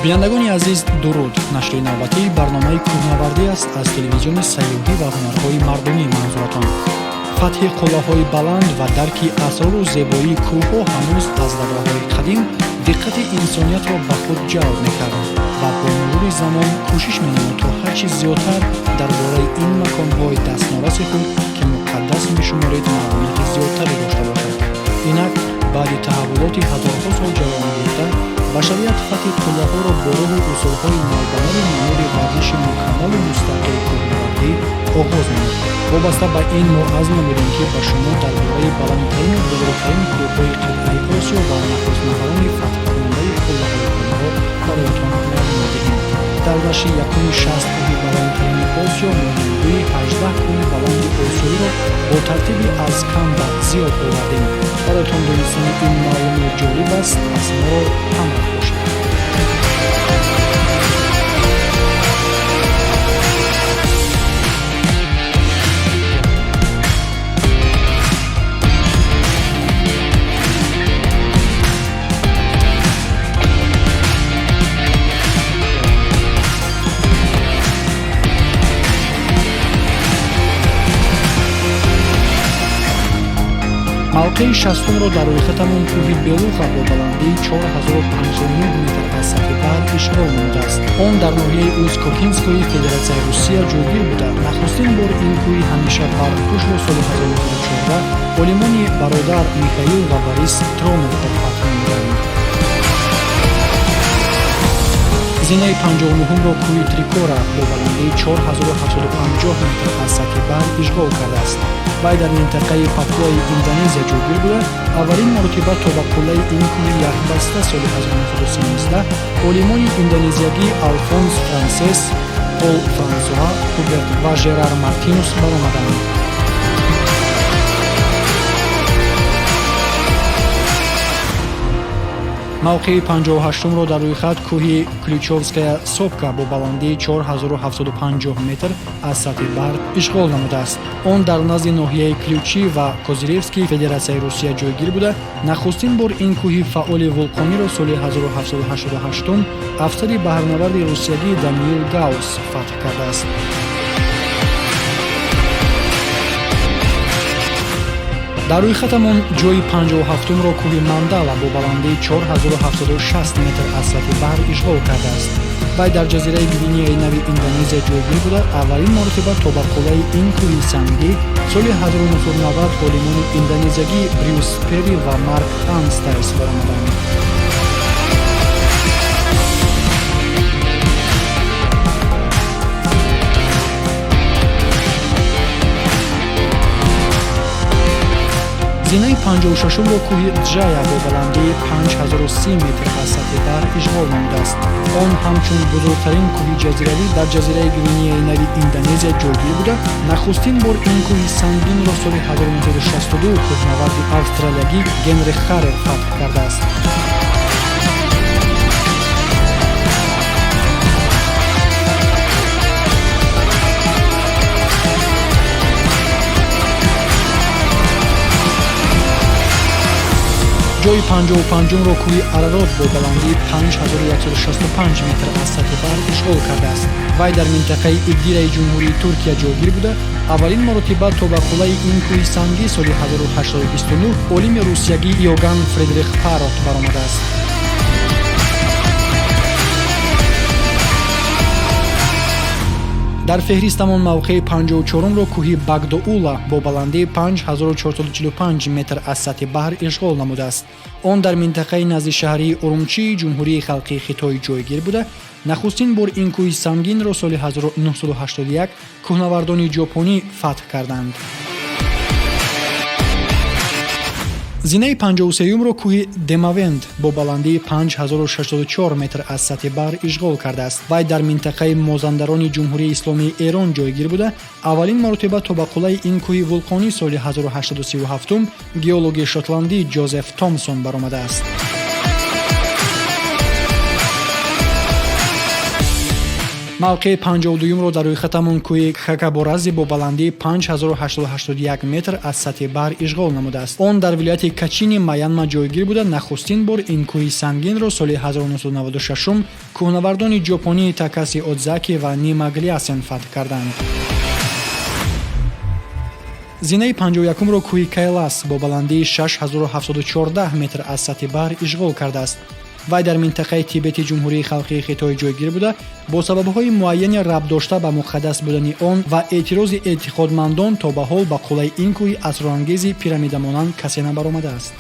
Бинандагони азиз, дуруд! Нашри навбатии барномаи кӯҳнавардӣ аст аз телевизиони сайёҳӣ ва ҳунарҳои мардумӣ манзуратон. Фатҳи қуллаҳои баланд ва дарки асрору зебоии кӯҳҳо ҳанӯз аз давраҳои қадим диққати инсониятро ба худ ҷалб мекард ва бо мурури замон кӯшиш менамуд, то ҳар чи зиёдтар дар бораи ин маконҳои дастнораси худ, ки муқаддас мешуморид, маълумоти зиёдтаре дошта бошад. Инак, баъди таҳаввулоти ҳазорҳо сол ҷараён гирифта, башарият фатҳи қуллаҳоро бо роҳу усулҳои навбанави намуди варзиши мукаммалу мустақили кӯҳнавардӣ оғоз намуд. Вобаста ба ин мо азм намудем, ки ба шумо дар бораи баландтарину бузургтарин кӯҳҳои қитъаи Осиё ва нахустнафарони фатҳкунандаи қуллаҳои онҳо бароятон маълумот диҳем. Дар нашри якуми 60 кӯҳи баландтарини Осиё мо намудуи 18 кӯҳи баланди осиёиро бо тартиби аз кам ба зиёд овардем. Бароятон донистани ин маълумот ҷолиб аст, пас моро ҳамроҳ бошед. Мавқеи шастумро дар рӯйхатамон кӯҳи Белуха бо баландии 4509 метр аз сатҳи баҳр ишғол намудааст. Он дар ноҳияи Усть-Кокинскои Федератсияи Русия ҷойгир буда, нахустин бор ин кӯҳи ҳамеша барфпӯшро соли 1914 олимони бародар Михаил ва Борис Троновҳо фатҳ намуданд. Зинаи 59-умро кӯҳи Трикора бо баландии 4750 метр аз сатҳи баҳр ишғол кардааст. Вай дар минтақаи Папуаи Индонезия ҷойгир буда, аввалин маротиба то ба қуллаи ин кӯҳи яхбаста соли 1913 олимони индонезиягӣ Алфонс Франсес, Пол Франсуа Хуберт ва Жерар Мартинус баромаданд. Мавқеи 58-умро дар рӯйхат кӯҳи Ключовская сопка бо баландии 4750 метр аз сатҳи баҳр ишғол намудааст. Он дар назди ноҳияи Ключи ва Козиревский Федератсияи Русия ҷойгир буда, нахустин бор ин кӯҳи фаъоли вулқониро соли 1788 афсари баҳрнаварди русиягӣ Даниил Гаус фатҳ кардааст. Дар рӯйхатамон ҷои 57-умро кӯҳи Мандала бо баландии 4760 метр аз сатҳи баҳр ишғол кардааст. Вай дар ҷазираи Гвинеяи нави Индонезия ҷойгир буда, аввалин маротиба то ба қуллаи ин кӯҳи сангӣ соли 1990 олимони индонезиягӣ Брюс Перри ва Марк Анстайс баромаданд. Зинаи 56-умро кӯҳи Ҷая бо баландии 5030 метр аз сатҳи баҳр ишғол намудааст. Он ҳамчун бузургтарин кӯҳи ҷазиравӣ дар ҷазираи Гвинеяи нави Индонезия ҷойгир буда, нахустин бор ин кӯҳи сангинро соли 1962 кӯҳнаварди австралиягӣ Генри Харрер фатҳ кардааст. Ҷои 55-умро кӯҳи Арарот бо баландии 5165 метр аз сатҳи баҳр ишғол кардааст. Вай дар минтақаи Игдираи Ҷумҳурии Туркия ҷойгир буда, аввалин маротиба то ба қуллаи ин кӯҳи сангӣ соли 1829 олими русиягӣ Иоганн Фридрих Парот баромадааст. Дар феҳристамон мавқеи 54-умро кӯҳи Багдоула бо баландии 5445 метр аз сатҳи баҳр ишғол намудааст. Он дар минтақаи назди шаҳрии Урумчии Ҷумҳурии Халқии Хитой ҷойгир буда, нахустин бор ин кӯҳи сангинро соли 1981 кӯҳнавардони ҷопонӣ фатҳ карданд. Зинаи 53-умро кӯҳи Демавенд бо баландии 5604 метр аз сатҳи баҳр ишғол кардааст. Вай дар минтақаи Мозандарони Ҷумҳурии Исломии Эрон ҷойгир буда, аввалин маротиба то ба қуллаи ин кӯҳи вулқонӣ соли 1837 геологи шотландӣ Ҷозеф Томсон баромадааст. Мавқеи 52-ро дар рӯйхатамон кӯҳи Хакаборази бо баландии 5081 метр аз сатҳи баҳр ишғол намудааст. Он дар вилояти Качини Маянма ҷойгир буда, нахустин бор ин кӯҳи сангинро соли 1996 кӯҳнавардони ҷопонии Такаси Одзаки ва Нима Глиасен фатҳ карданд. Зинаи 51-ро кӯҳи Кайлас бо баландии 6714 метр аз сатҳи баҳр ишғол кардааст. Вай дар минтақаи Тибети Ҷумҳурии Халқии Хитой ҷойгир буда, бо сабабҳои муайяне рабт дошта ба муқаддас будани он ва эътирози эътиқодмандон то ба ҳол ба қуллаи ин кӯҳи асрорангези пирамидамонанд касе набаромадааст.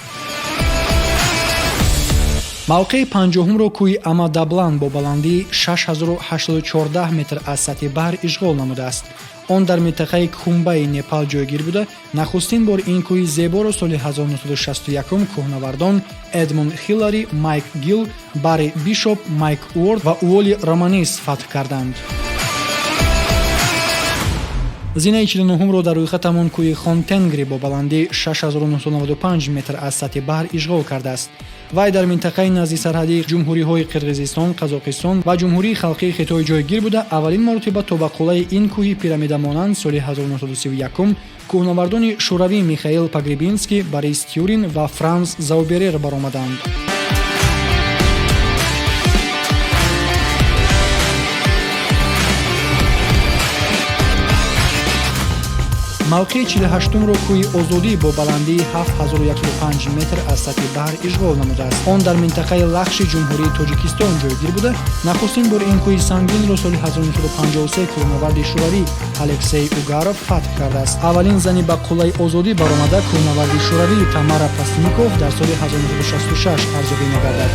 Мавқеи 50-ро кӯҳи Амадаблан бо баландии 6084 метр аз сатҳи баҳр ишғол намудааст. Он дар минтақаи Кумбаи Непал ҷойгир буда, нахустин бор ин кӯҳи зеборо соли 1961 кӯҳнавардон Эдмунд Хиллари, Майк Гилл, Барри Бишоп, Майк Уорд ва Уолли Романис фатҳ карданд. Зинаи 49-ро дар рӯйхатамон кӯҳи Хонтенгри бо баландии 6995 метр аз сатҳи баҳр ишғол кардааст. Вай дар минтақаи назди сарҳадии ҷумҳуриҳои Қирғизистон, Қазоқистон ва Ҷумҳурии Халқии Хитой ҷойгир буда, аввалин маротиба то ба қуллаи ин кӯҳи пирамидамонанд соли 1931 кӯҳнавардони шӯравӣ Михаил Погребинский, Борис Тюрин ва Франс Зауберер баромаданд. Мавқеи 48-ро кӯҳи Озодӣ бо баландии 7105 метр аз сатҳи баҳр ишғол намудааст. Он дар минтақаи Лахши Ҷумҳурии Тоҷикистон ҷойгир буда, нахустин бор ин кӯҳи сангинро соли 1953 кӯҳнаварди шӯравӣ Алексей Угаров фатҳ кардааст. Аввалин зани ба қуллаи Озодӣ баромада кӯҳнаварди шӯравӣ Тамара Пасников дар соли 1966 арзёбӣ мегардад.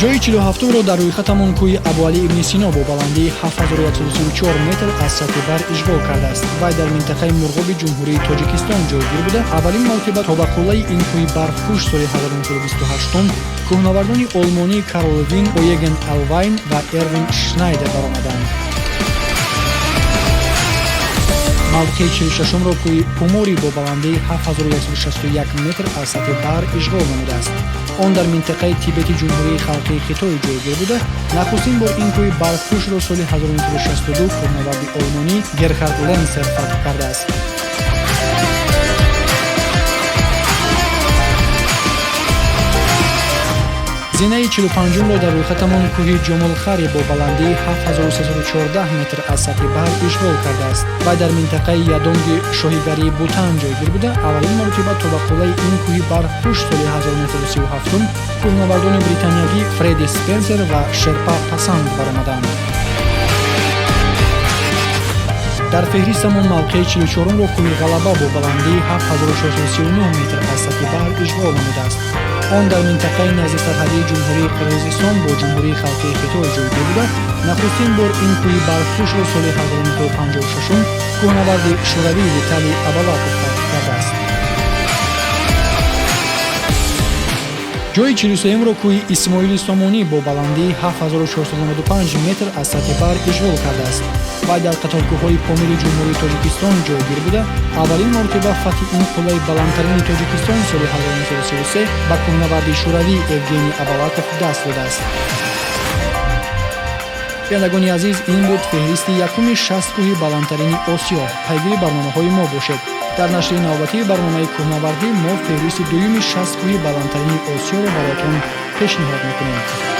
Ҷои 47-ро дар рӯйхатамон кӯҳи Абуалӣ ибни Сино бо баландии 7134 метр аз сатҳи баҳр ишғол кардааст. Вай дар минтақаи Мурғоби Ҷумҳурии Тоҷикистон ҷойгир буда, аввалин маротиба то ба қуллаи ин кӯҳи барфпӯш соли 1928 кӯҳнавардони олмонӣ Карл Вин, Оеген Алвайн ва Эрвин Шнайдер баромаданд. Мавқеи 46-ро кӯҳи Пумори бо баландии 7161 метр аз сатҳи баҳр ишғол намудааст. Он дар минтақаи Тибети Ҷумҳурии Халқии Хитой ҷойгир буда, нахустин бор ин кӯҳи барфпӯшро соли 1962 кӯҳнаварди олмонӣ Герхард Ленсер фатҳ кардааст. Зинаи 45-ро дар рӯйхатамон кӯҳи Ҷомулхари бо баландии 7314 метр аз сатҳи баҳр ишғол кардааст. Вай дар минтақаи Ядонги шоҳигарии Бутан ҷойгир буда, аввалин маротиба то ба қуллаи ин кӯҳи барфпӯш соли 1937 кӯҳнавардони британиягӣ Фредди Спенсер ва Шерпа Пасанг баромаданд. Дар феҳристамон мавқеи 44-ро кӯҳи Ғалаба бо баландии 7639 метр аз сатҳи баҳр ишғол намудааст. Он дар минтақаи назди сарҳадии Ҷумҳурии Қирғизистон бо Ҷумҳурии Халқии Хитой ҷойгир буда, нахустин бор ин кӯҳи барфпӯшро соли 1956 кӯҳнаварди шӯравӣ Виталий Абалаков фатҳ кардааст. Ҷои 43-ро кӯҳи Исмоили Сомонӣ бо баландии 7495 метр аз сатҳи баҳр ишғол кардааст. Вай дар қаторкӯҳҳои Помири Ҷумҳурии Тоҷикистон ҷойгир буда, аввалин маротиба фатҳи ин қуллаи баландтарини Тоҷикистон соли 1933 ба кӯҳнаварди шӯравӣ Евгений Абалаков даст додааст. Бинандагони азиз, ин буд феҳристи якуми 60 кӯҳи баландтарини Осиё. Пайгири барномаҳои мо бошед. Дар нашри навбатии барномаи кӯҳнавардӣ мо феҳристи дуюми 60 кӯҳи баландтарини Осиёро бароятон пешниҳод мекунем.